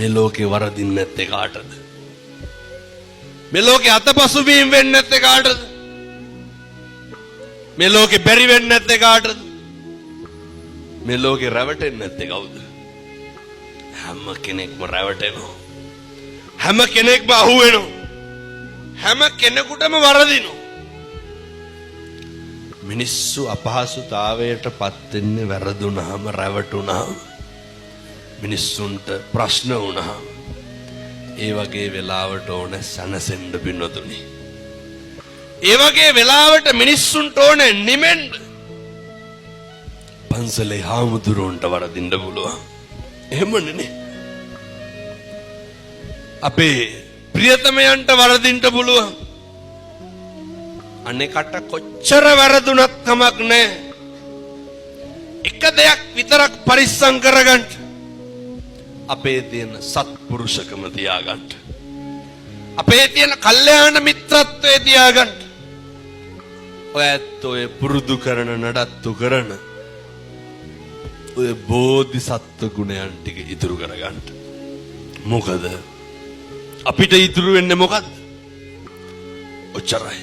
මේ ලෝකේ වරදින්නේ නැත්තේ කාටද? මේ ලෝකේ අතපසුබීම් වෙන්නේ නැත්තේ කාටද? මේ ලෝකේ බැරි වෙන්නේ නැත්තේ කාටද? මේ ලෝකේ රැවටෙන්නේ නැත්තේ කවුද? හැම කෙනෙක්ම රැවටෙනවා. හැම කෙනෙක්ම අහු වෙනවා. හැම කෙනෙකුටම වරදිනවා. මිනිස්සු අපහසුතාවයට පත් වෙන්නේ වැරදුනහම, රැවටුනහම, මිනිස්සුන්ට ප්‍රශ්න වුණහම. ඒ වගේ වෙලාවට ඕන සැනසෙන්න පින්වතුනි. ඒ වගේ වෙලාවට මිනිස්සුන්ට ඕන නිමෙන්න. පන්සලේ හාමුදුරුවන්ට වරදින්න පුළුවන්. එහෙමනේ නේ. අපේ ප්‍රියතමයන්ට වරදින්න පුළුවන්. අනෙකට කොච්චර වැරදුනත් කමක් නෑ. එක දෙයක් විතරක් පරිස්සම් කරගන්න. අපේ තියෙන සත්පුරුෂකම තියාගන්න. අපේ තියෙන කල්යාණ මිත්‍රත්වය තියාගන්න. ඔය ඇත්තෝ ඔය පුරුදු කරන, නඩත්තු කරන ඔය බෝධිසත්ව ගුණයන් ටික ඉතුරු කරගන්න. මොකද අපිට ඉතුරු වෙන්නේ මොකද්ද? ඔච්චරයි.